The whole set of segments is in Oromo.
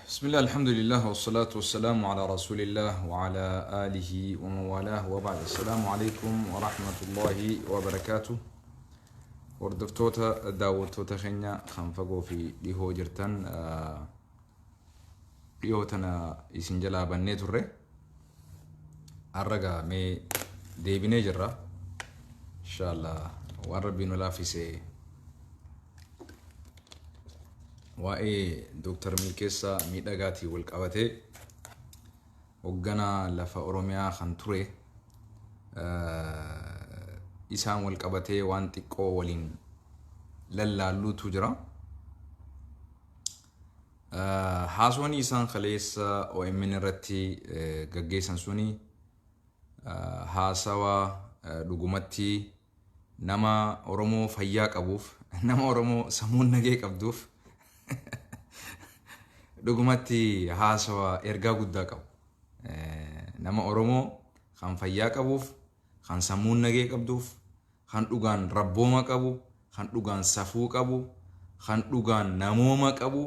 بسم الله، الحمد لله، والصلاة والسلام على رسول الله وعلى آله ومن والاه، وبعد، السلام عليكم ورحمة الله وبركاته. Hordoftoota, daawwattoota keenya kan fagoo fi dhihoo jirtan, dhihoo tana isin jalaa bannee turre. Har'a mee deebinee jirra. Inshallah, waan Rabbiin nu laaffise waa'ee Dooktar Milkeessaa Miidhagaatiin wal qabatee, hoogganaa lafa Oromiyaa kan ture, isaan wal qabatee waan xiqqoo waliin lallaalluutu jira. Haasawni isaan kaleessa OMN irratti gaggeessan suni haasawa dhugumatti nama Oromoo fayyaa qabuuf, nama Oromoo sammuun nagee qabduuf dhugumatti haasawa ergaa guddaa qabu. Nama Oromoo kan fayyaa qabuuf, kan sammuun nagee qabduuf, kan dhugaan rabbooma qabu, kan dhugaan safuu qabu, kan dhugaan namooma qabu,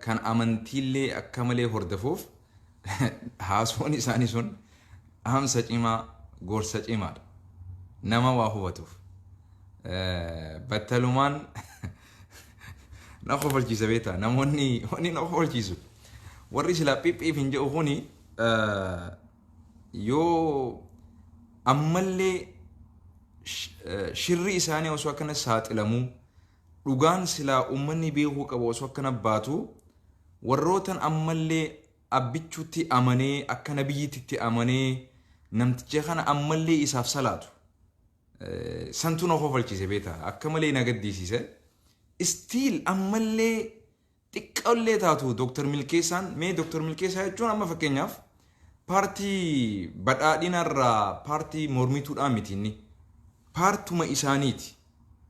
kan amantiillee akka malee hordofuuf haasawni isaanii sun dhaamsa cimaa, gorsa cimaadha. Nama waa hubatuuf. Battalumaan na kofalchiisa beektaa, namoonni wanni na kofalchiisu warri silaa phiphiif hin jedhu kuni yoo ammallee shirri isaanii osoo akkana saaxilamuu, dhugaan silaa uummanni beekuu qabu osoo akkana baatu, warrootan ammallee Abbichuutti amanee, akka nabiyyiitti amanee, namticha kana ammallee isaaf salaatu. Santu na kofalchiise beektaa, akka malee na gaddisiise. Still ammallee xiqqoollee taatu Dooktar Milkeessaan, mee Dooktar Milkeessaa jechuun amma fakkeenyaaf paartii Badhaadhinarraa paartii mormituudhaan miti, inni paartuma isaaniiti.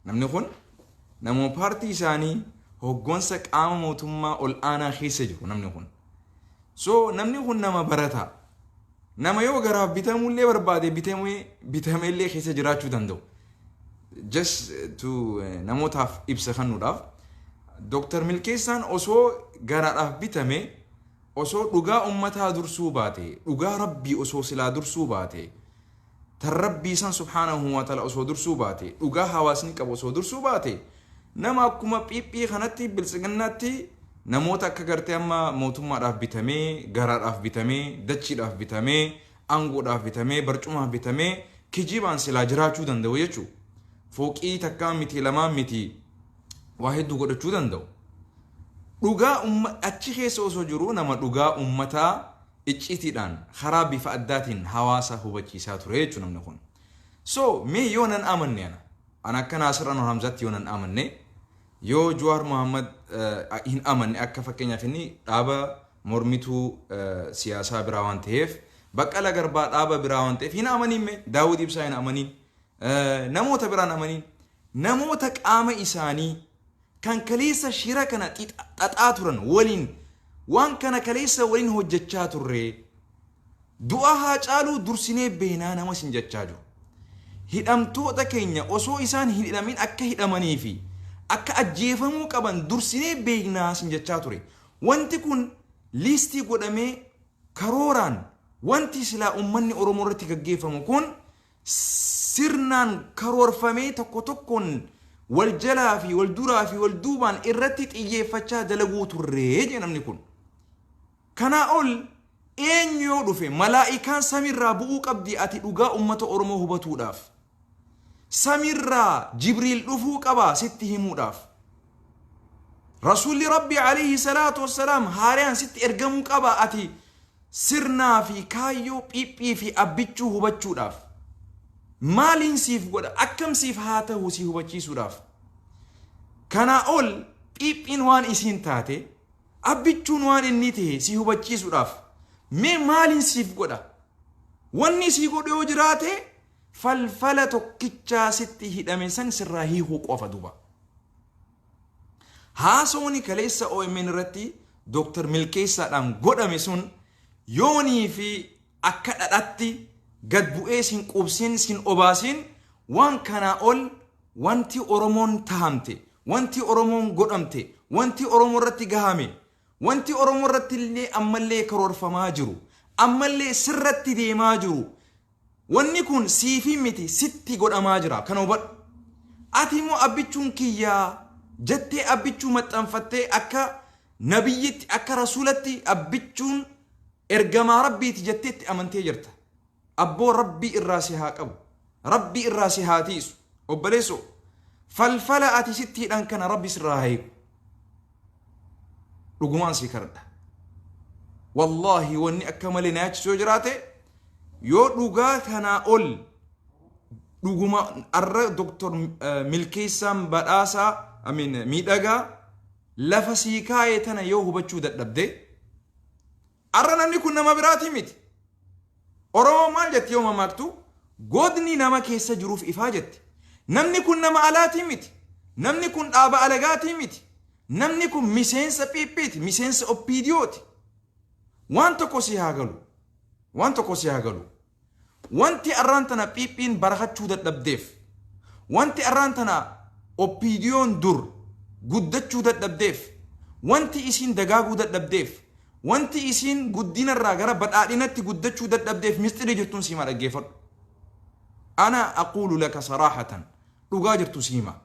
Namni kun nama paartii isaanii hoggansa qaama mootummaa ol aanaa keessa jiru namni kun. So namni kun nama barataa. Nama yoo garaaf bitamullee barbaade bitamee bitameellee keessa jiraachuu danda'u. Just to namootaaf ibsa kennuudhaaf, Dooktar Milkeessaan osoo garaadhaaf bitame, osoo dhugaa ummataa dursuu baate, dhugaa Rabbii osoo silaa dursuu baate, tan Rabbii san subhaanahu wa ta'ala osoo dursuu baate, dhugaa hawaasni qabu osoo dursuu baate, nama akkuma phiiphii kanatti Biltsiginnaatti namoota akka gartee amma mootummaadhaaf bitamee, garaadhaaf bitamee, dachiidhaaf bitamee, aangoodhaaf bitamee, barcumaaf bitamee kijibaan silaa jiraachuu danda'u jechuudha. Fooqii takkaa miti, lamaan miti, waa hedduu godhachuu danda'u. Dhugaa achi keessa osoo jiru nama dhugaa ummataa iccitiidhaan karaa bifa addaatiin hawaasa hubachiisaa ture jechuudha namni kun. So mee yoo nan amanne, ana akka Naasir Anwar Hamzaatti yoo nan amanne, yoo Jawaar Mohammad hin amanne, akka fakkeenyaaf inni dhaaba mormituu siyaasaa biraa waan ta'eef, Baqqala Garbaa dhaaba biraa waan ta'eef hin amaniin, mee Daawud Ibsaa hin amaniin, namoota biraan amaniin, namoota qaama isaanii kan kaleessa shira kana xaxaa turan waliin, waan kana kaleessa waliin hojjechaa turre, du'a Haacaaluu dursinee beenaa nama sin jechaa jiru. Hidhamtoota keenya osoo isaan hin hidhamin akka hidhamanii fi akka ajjeefamuu qaban dursinee beeknaa sin jechaa ture. Wanti kun liistii godhamee karooraan wanti silaa uummanni Oromoo irratti gaggeeffamu kun sirnaan karoorfamee tokko tokkoon wal jalaa fi wal duraa fi wal duubaan irratti xiyyeeffachaa dalaguu turree jedhe namni kun. Kanaa ol eenyu yoo dhufe, malaa'ikaan samiirraa bu'uu qabdi ati dhugaa uummata Oromoo hubatuudhaaf. Samiirraa Jibriil dhufuu qaba sitti himuudhaaf. Rasuulli Rabbi alayhi salaatu wassalaam haaraan sitti ergamuu qaba ati sirnaa fi kaayyoo phiiphii fi Abbichuu hubachuudhaaf. Maaliin siif godha, akkam siif haa ta'u si hubachiisuudhaaf. Kanaa ol phiiphiin waan isiin taate, Abbichuun waan inni ta'e si hubachiisuudhaaf mee maaliin siif godha? Wanni sii godhu yoo jiraate, falfala tokkichaa sitti hidhame san sirraa hiikuu qofa duba. Haasawni kaleessa OMN irratti Dooktar Milkeessaadhaan godhame sun yoonii fi akka dhadhatti gad bu'ee sin qubsin sin obaasin, waan kanaa ol wanti Oromoon tahamte, wanti Oromoon godhamte, wanti Oromoo irratti gahame Wanti Oromoo irratti illee ammallee karoorfamaa jiru, ammallee sirratti deemaa jiru, wanni kun siifi miti, sitti godhamaa jira. Kana hubadhu. Ati immoo Abbichuun kiyyaa jettee Abbichuu maxxanfattee, akka nabiyyitti, akka rasuulatti, Abbichuun ergamaa Rabbiiti jettee itti amantee jirta. Abboo, Rabbii irraa si haa qabu. Rabbii irraa si haa tiisu. Obboleessoo, falfala ati sitti hidhan kana Rabbi sirraa haa eegu. Dhugumaan si kadhadha. Wallaahi, wanni akka malee na yaachisu yoo jiraate, yoo dhugaa kanaa ol dhuguma arra Doktor Milkeessaan Badhaasaa, amiin, Miidhagaa lafa sii kaa'ee tana yoo hubachuu dadhabde, arra namni kun nama biraatii miti. Oromoo maal jetti yoo mammaaktu? "Godni nama keessa jiruuf ifaa" jetti. Namni kun nama alaatii miti. Namni kun dhaaba alagaatii miti. Namni kun miseensa Piippiiti, miseensa Oppiidiyooti. Waan tokko si haa galu. Waan tokko si haa galu. Wanti arraan tana Piippiin barakachuu dadhabdeef, wanti arraan tana Oppiidiyoon dur guddachuu dadhabdeef, wanti isiin dagaaguu dadhabdeef, wanti isiin guddinarraa gara badhaadhinatti guddachuu dadhabdeef, misxirii jirtuun siimaa dhaggeeffadhu. Ana aquulu laka saraahatan, dhugaa jirtu siima.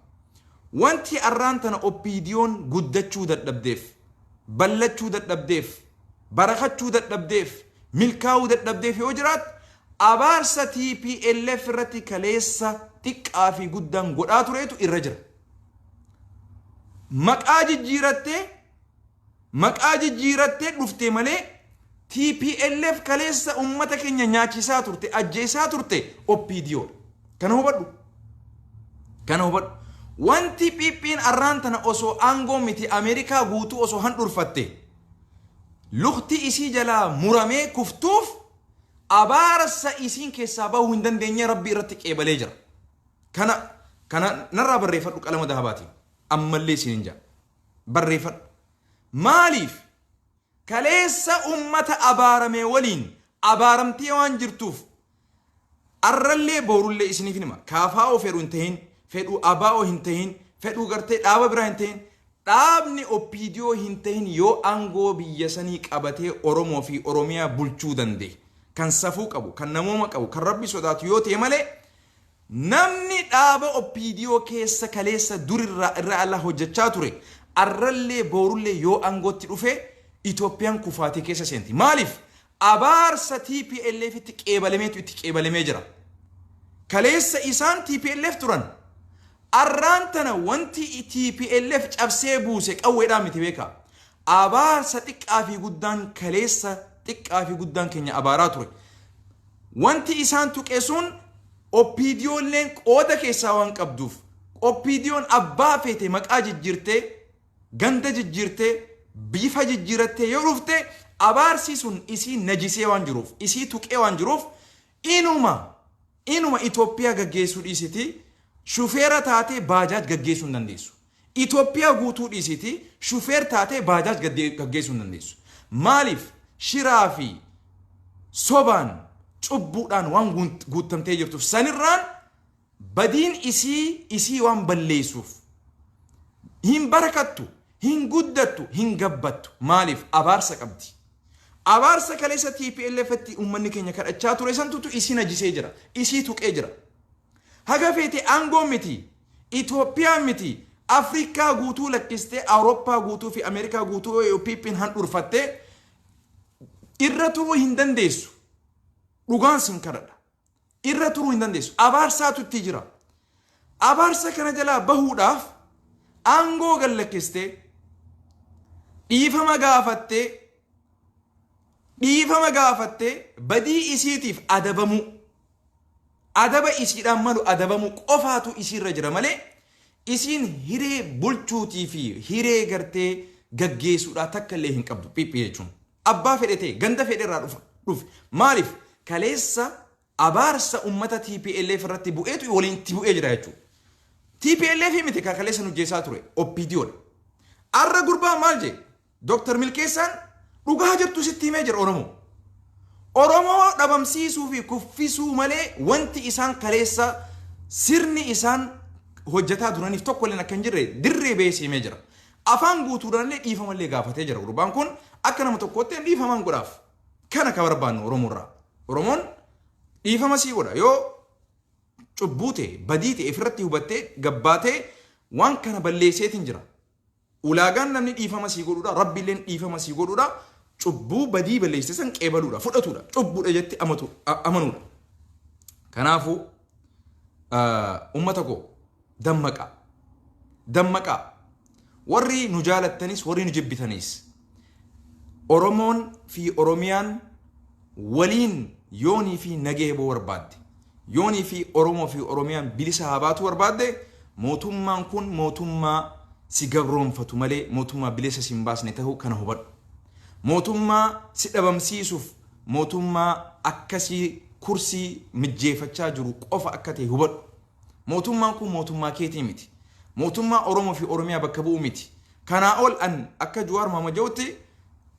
Wanti arraan tana Oppiidiyoon guddachuu dadhabdeef, ballachuu dadhabdeef, barakachuu dadhabdeef, milkaa'uu dadhabdeef yoo jiraat, abaarsa TPLF irratti kaleessa xiqqaa fi guddaan godhaa tureetu irra jira. Maqaa jijjiirattee dhufte malee, TPLF kaleessa uummata keenya nyaachisaa turte, ajjeesaa turte OPDOdha. Kana hubadhu. Kana hubadhu. Wanti Piippiin arraan tana osoo aangoo miti, Ameerikaa guutuu osoo handhurfatte, lukti isii jalaa muramee kuftuuf, abaarsa isiin keessaa bahuu hin dandeenye Rabbi irratti qeebalee jira. Kana narraa barreeffadhu qalama dahabaatiin. Ammallee isin hin jaa. Barreeffadhu. Maaliif? Kaleessa ummata abaarame waliin abaaramtee waan jirtuuf, arrallee boorullee isiniif hima. Kaafaa'oo fedhu hin tahin, fedhu abaa'oo hin tahin, fedhu gartee dhaaba biraa hin tahin, dhaabni OPDO hin tahin yoo aangoo biyya sanii qabatee Oromoo fi Oromiyaa bulchuu danda'e, kan safuu qabu, kan namooma qabu, kan Rabbi sodaatu yoo ta'e malee, namni dhaaba OPDO keessa kaleessa durirraa irra ala hojjechaa ture arrallee boorullee yoo aangootti dhufe, Itoophiyaan kufaatii keessa seenti. Maaliif? Abaarsa TPLF itti qeebalameetu itti qeebalamee jira. Kaleessa isaan TPLF turan. Arraan tana wanti TPLF cabsee buuse qawweedhaan miti, beekaa. Abaarsa xiqqaa fi guddaan kaleessa xiqqaa fi guddaan keenya abaaraa ture. Wanti isaan tuqe sun OPDOlleen qooda keessaa waan qabduuf, OPDOn abbaa feete maqaa jijjiirtee, ganda jijjiirtee, bifa jijjiirattee yoo dhufte, abaarsi sun isii najisee waan jiruuf, isii tuqee waan jiruuf, inuma Itoophiyaa gaggeessuu dhiisiti, shufeera taatee baajaaj gaggeessuu hin dandeessu. Itoophiyaa guutuu dhiisiti, shufeer taatee baajaaj gaggeessuu hin dandeessu. Maaliif? Shiraa fi sobaan, cubbuudhaan waan guuttamtee jirtuuf, sanirraan badiin isii waan balleessuuf, hin barakattu, hin guddattu, hin gabbattu. Maaliif? Abaarsa qabdi. Abaarsa kaleessa TPLF tti uummanni keenya kadhachaa ture santutu isii najisee jira, isii tuqee jira. Haga feete aangoo miti, Itoophiyaa miti, Afrikaa guutuu lakkistee, Awurooppaa guutuu fi Ameerikaa guutuu yoo PP'n handhurfattee, irra turuu hin dandeessu. Dhugaan sin kadhadha. Irra turuu hin dandeessu. Abaarsaatu itti jira. Abaarsa kana jalaa bahuudhaaf aangoo gallakkistee, dhiifama gaafattee, dhiifama gaafattee, badii isiitiif adabamuu, adaba isiidhaan malu adabamuu qofaatu isiirra jira malee, isiin hiree bulchuutii fi hiree gartee gaggeessuudhaa takka illee hin qabdu Phiphi jechuun. Abbaa fedhe ta'e, ganda fedhe irraa dhufa dhufe. Maaliif? Kaleessa abaarsa ummata TPLF irratti bu'eetu waliin itti bu'ee jira jechuudha. TPLF miti kan kaleessa nu jeessaa ture, OPDOdha. Arra gurbaa maal jee? Dr. Milkeessaan dhugaa jirtu sitti himee jira, Oromoo. Oromoo dhabamsiisuu fi kuffisuu malee wanti isaan kaleessa sirni isaan hojjetaa turaniif tokko illee akka hin jirre dirree ba'ee himee jira. Afaan guutuudhaan illee dhiifamallee gaafatee jira. Gurbaan kun akka nama tokkootti dhiifamaan godhaaf. Kana ka barbaannu Oromoorraa. Oromoon dhiifama sii godha. Yoo cubbuu ta'e, badii ta'e ofirratti hubattee gabbaatee waan kana balleesseetiin jira. Ulaagaan namni dhiifama sii godhuudha, Rabbiilleen dhiifama sii godhuudha, cubbuu badii balleessite san qeebaluudha, fudhatuudha, cubbuudha jetti amanuudha. Kanaafuu uummata koo dammaqaa. Dammaqaa. Warri nu jaalattanis warri nu jibbitanis Oromoon fi Oromiyaan waliin yoonii fi nagahee boo barbaadde, yoonii fi Oromoo fi Oromiyaan bilisa haa baatu barbaadde, mootummaan kun mootummaa si gabroonfatu malee mootummaa bilisa si hin baasne ta'uu kana hubadhu. Mootummaa si dhabamsiisuuf mootummaa akkasii kursii mijjeeffachaa jiru qofa akka ta'e hubadhu. Mootummaan kun mootummaa keetii miti. Mootummaa Oromoo fi Oromiyaa bakka bu'u miti. Kanaa ol an akka Jawaar Mohaammed jedhutti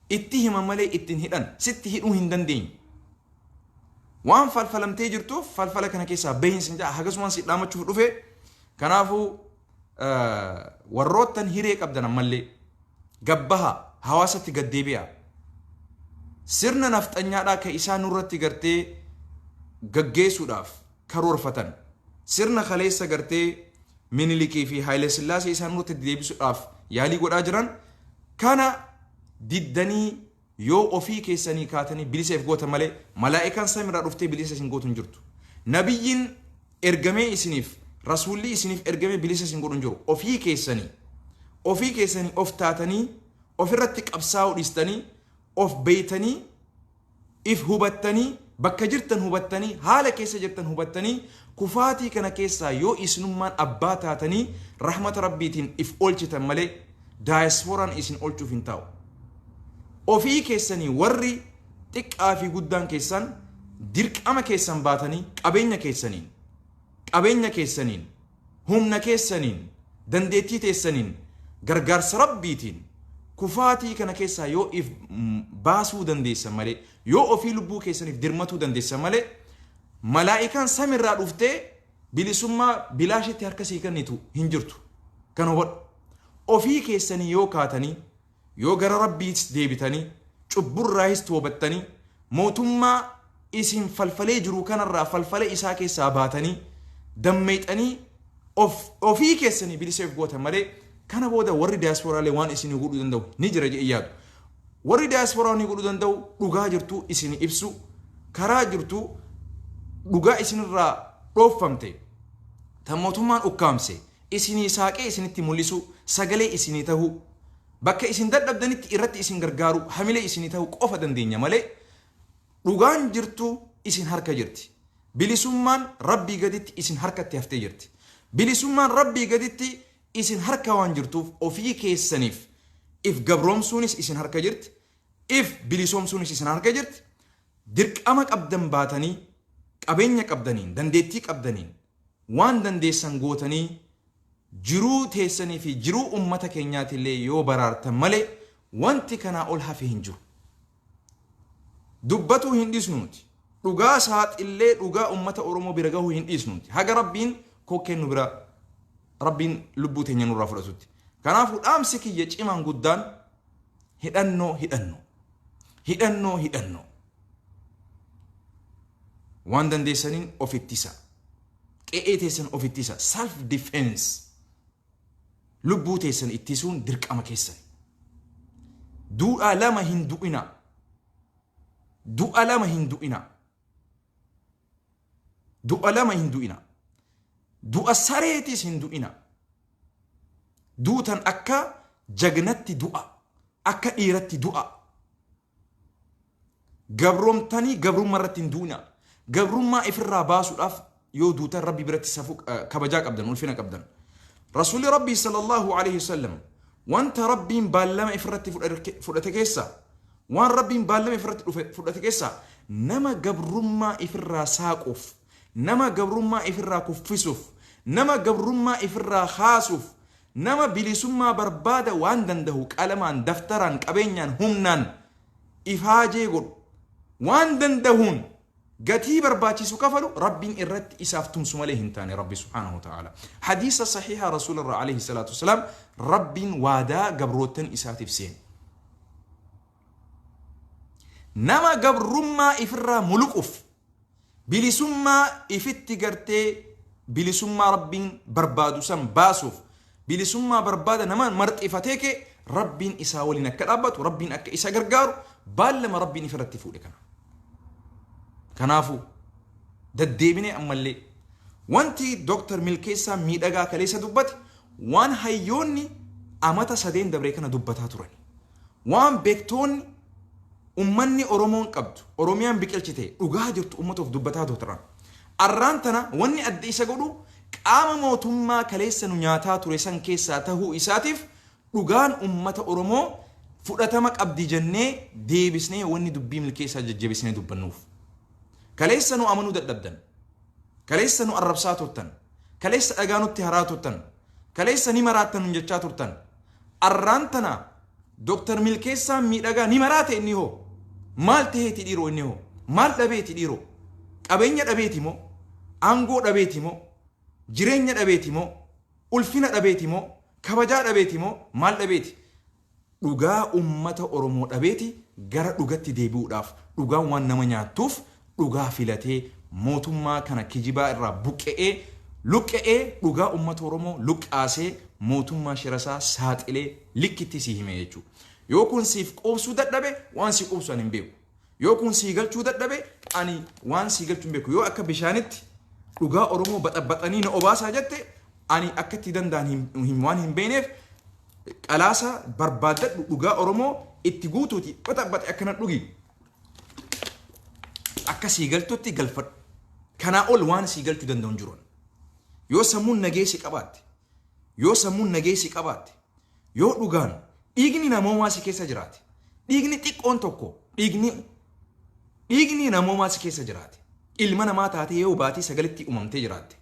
itti himan malee ittiin hidhan sitti hidhuu hin dandeenyu. Waan falfalamtee jirtuuf falfala kana keessaa bahiin sin ja'a akkasumas si dhaamachuuf dhufe. Kanaafuu warroottan hiree qabdan ammallee gabbaha hawaasatti gaddeebi'a. Sirna nafxanyaadhaa kan isaan nurratti gartee gaggeessuudhaaf karoorfatan, sirna kaleessa gartee Minilikii fi Haayile Sillaasee isaan nurratti deebisuudhaaf yaalii godhaa jiran kana diddanii yoo ofii keessanii kaatanii bilisa if goota malee malaa'ikaan samiirraa dhuftee bilisa isin gootu hin jirtu. Nabiyyiin ergamee isiniif, rasuulli isiniif ergamee bilisa isin godhu hin jiru. Ofii keessanii of taatanii ofirratti qabsaa'uu dhiistanii of beeytanii if hubattanii, bakka jirtan hubattanii, haala keessa jirtan hubattanii, kufaatii kana keessaa yoo isinummaan abbaa taatanii rahmata Rabbiitiin if oolchitan malee daayasporaan isin oolchuuf hin taa'u. Ofii keessanii warri xiqqaa fi guddaan keessan dirqama keessan baatanii qabeenya keessaniin, humna keessaniin, dandeettii teessaniin, gargaarsa Rabbiitiin kufaatii kana keessaa yoo if baasuu dandeessan malee, yoo ofii lubbuu keessaniif dirmatuu dandeessan malee, malaa'ikaan samirraa dhuftee bilisummaa bilaashitti harka sii kennitu hin jirtu. Kan hubadhu. Ofii keessanii yoo kaatanii, yoo gara Rabbiis deebitanii, cubburraayis toobattanii, mootummaa isin falfalee jiru kanarraa falfala isaa keessaa baatanii dammeexanii ofii keessanii bilisa of gootan malee kana booda warri diyaasporaalee waan isin godhuu danda'u ni jira jedhee yaadu. Warri diyaasporaa ni godhuu danda'u dhugaa jirtu isin ibsu, karaa jirtu dhugaa isinirraa dhooffamte tan mootummaan ukkaamse isinii saaqee isinitti mul'isu, sagalee isinii tahuu, bakka isin dadhabdanitti irratti isin gargaaru, hamilee isinii tahuu qofa dandeenya malee dhugaan jirtu isin harka jirti. Bilisummaan Rabbii gaditti isin harkatti haftee jirti. Bilisummaan Rabbii gaditti isin harka waan jirtuuf ofii keessaniif if gabroomsuunis isin harka jirti. If bilisoomsuunis isin harka jirti. Dirqama qabdan baatanii qabeenya qabdaniin, dandeettii qabdaniin waan dandeessan gootanii jiruu teessanii fi jiruu ummata keenyaatillee yoo baraartan malee wanti kanaa ol hafe hin jiru. Dubbatuu hin dhiisnu nuti. Dhugaa saaxillee dhugaa ummata Oromoo bira gahuu hin dhiisnu nuti. Haga Rabbiin kokkeen nu bira Rabbiin lubbuu teenya nurraa fudhatutti. Kanaafuu dhaamsi kiyya cimaan guddaan hidhannoo, hidhannoo. Hidhannoo, hidhannoo. Waan dandeessaniin of ittisa. Qe'ee teessan of ittisa. Self defense. Lubbuu teessan ittisuun dirqama keessan. Du'a lama hin du'ina. Du'a lama hin du'ina. Du'a lama hin du'ina. Du'a sareetis hin du'ina. Duutan akka jagnatti du'a. Akka dhiiratti du'a. Gabroomtanii gabrummaa irratti hin du'ina. Gabrummaa ifirraa baasuudhaaf yoo duutan Rabbi biratti safuu kabajaa qabdan, ulfina qabdan. Rasuulli Rabbii sallallahu alaihi wasallam wanta Rabbiin baallama ifirratti fudhate keessaa, waan Rabbiin baallama ifirratti fudhate keessaa, nama gabrummaa ifirraa saaquuf, nama gabrummaa ifirraa kuffisuuf, nama gabrummaa ifirraa kaasuuf, nama bilisummaa barbaada waan danda'u qalamaan, daftaraan, qabeenyaan, humnaan ifaajee godhu waan danda'uun. Gatii barbaachisu kafalu Rabbiin irratti isaaf tumsu malee hin taane Rabbi subhaanahu wa ta'ala. Hadiisa sahiha Rasuularraa alayhi salaatu wasalaam Rabbiin waadaa gabroottan isaatiif seene. Nama gabrummaa ifirraa muluquuf bilisummaa ifitti gartee bilisummaa Rabbiin barbaadu san baasuuf bilisummaa barbaada nama marxifatee kee Rabbiin isaa waliin akka dhaabbatu, Rabbiin akka isa gargaaru baallama Rabbiin ifirratti fuudhe kana. Kanaafuu daddeebinee ammallee wanti Dr. Milkeessaa Miidhagaa kaleessa dubbate waan hayyoonni amata sadeen dabree kana dubbataa turan. Waan beektoonni ummanni Oromoon qabdu, Oromiyaan biqilchite dhugaa jirtu ummata of dubbataa turan. Arraan tana wanni adda isa godhu qaama mootummaa kaleessa nu nyaataa ture san keessaa tahuu isaatiif dhugaan ummata Oromoo fudhatama qabdi jennee deebisnee wanni dubbii Milkeessaa jajjabeessinee dubbannuuf. Kaleessa nu amanuu dadhabdan. Kaleessa nu arrabsaa turtan. Kaleessa dhagaa nutti haraa turtan. Kaleessa ni maraattan nun jechaa turtan. Arraan tana Dr. Milkeessaan Miidhagaa ni maraate inni hoo? Maal taheeti dhiiroo inni hoo? Maal dhabeeti dhiiroo? Qabeenya dhabeeti moo? Aangoo dhabeeti moo? Jireenya dhabeeti moo? Ulfina dhabeeti moo? Kabajaa dhabeeti moo? Maal dhabeeti? Dhugaa ummata Oromoo dhabeeti gara dhugatti deebi'uudhaaf dhugaan waan nama nyaattuuf dhugaa filatee mootummaa kana kijibaa irraa buqqe'ee luqqe'ee dhugaa ummata Oromoo luqqaasee mootummaa shirasaa saaxilee likkitti sii hime jechuudha. Yoo kun siif quubsuu dadhabe waan sii quubsu ani hin beeku. Yoo kun sii galchuu dadhabe ani waan sii galchuu hin beeku. Yoo akka bishaanitti dhugaa Oromoo baxabaxanii na obaasaa jette ani akka itti danda'an waan hin beekneef qalaasa barbaaddadhu, dhugaa Oromoo itti guutuuti baxabaxe akkana dhugi. Akka sii galtutti galfadhu. Kanaa ol waan sii galchuu danda'u hin jiru. Yoo sammuun nageessi qabaatte, yoo sammuun nageessi qabaatte, yoo dhugaan dhiigni namoomaa si keessa jiraate, dhiigni xiqqoon tokko, dhiigni namoomaa si keessa jiraate, ilma namaa taatee yoo baatii sagalitti uumamtee jiraatte,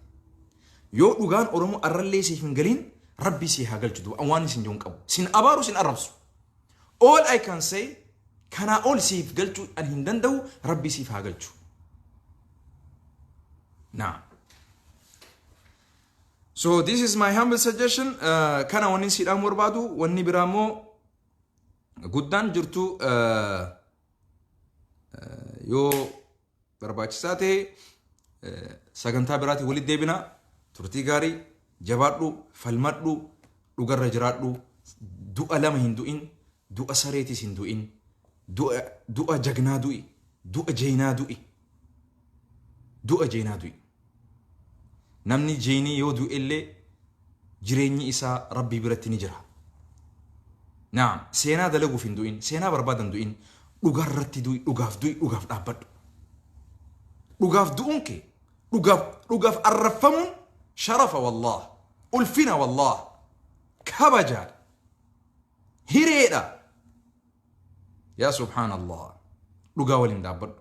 yoo dhugaan Oromoo arrallee siif hin galiin, Rabbi si haa galchu. Du'a waan isin jiru hin qabu. Sin abaaru, sin arrabsu. All I can say, kanaa ol siif galchuu an hin danda'u, Rabbi siif haa galchu. Now. So this is my humble suggestion. Kana wanni siidhaan barbaadu, wanni biraa immoo guddaan jirtu, yoo barbaachisaa ta'e sagantaa biraatiin walitti deebina. Turtii gaarii, jabaadhu, falmadhu, dhugarra jiraadhu, du'a lama hin du'in, du'a sareetis hin du'in, du'a jagnaa du'i, du'a jeenaa du'i, du'a jeenaa du'i. Namni jeenii yoo du'e illee jireenyi isaa Rabbii biratti ni jira. Naam, seenaa dalaguuf hin du'in, seenaa barbaadan du'in, dhugarratti du'i, dhugaaf du'i, dhugaaf dhaabbadhu. Dhugaaf du'uun kee, dhugaaf arraffamuun sharafa wallah, ulfina wallah, kabajaadha, hireedha. Yaa subhaanallah, dhugaa waliin dhaabbadhu,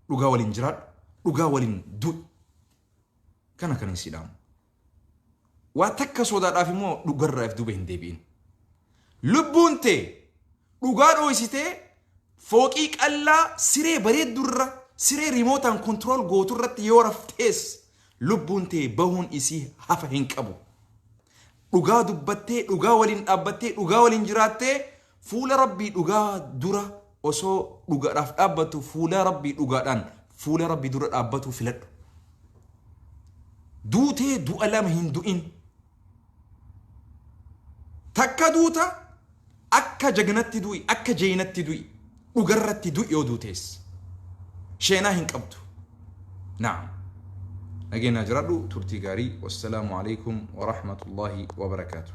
dhugaa waliin jiraadhu, dhugaa waliin du'i. Kana kan hin sidhaamu. Waa takka sodaadhaaf immoo dhugarraa if duuba hin deebi'in. Lubbuun tee dhugaa dhooysitee fooqii qallaa siree bareeddurra, siree remote-aan control gooturratti yoo raftees, lubbuun tee bahuun isii hafa hin qabu. Dhugaa dubbattee, dhugaa waliin dhaabbattee, dhugaa waliin jiraattee, fuula Rabbii dhugaa dura osoo dhugaadhaaf dhaabbattu, fuula Rabbii dhugaadhaan fuula Rabbii dura dhaabbatu filadhu. Duutee du'a lama hin du'in. Takka duuta, akka jagnatti du'i, akka jeenatti du'i, dhugarratti du'i yoo duutees. Sheenaa hin qabdu. Naam. Nageenyaa jiraadhu, turtii gaarii. Wassalaamu alaikum wa rahmatullahi wa barakaatuh.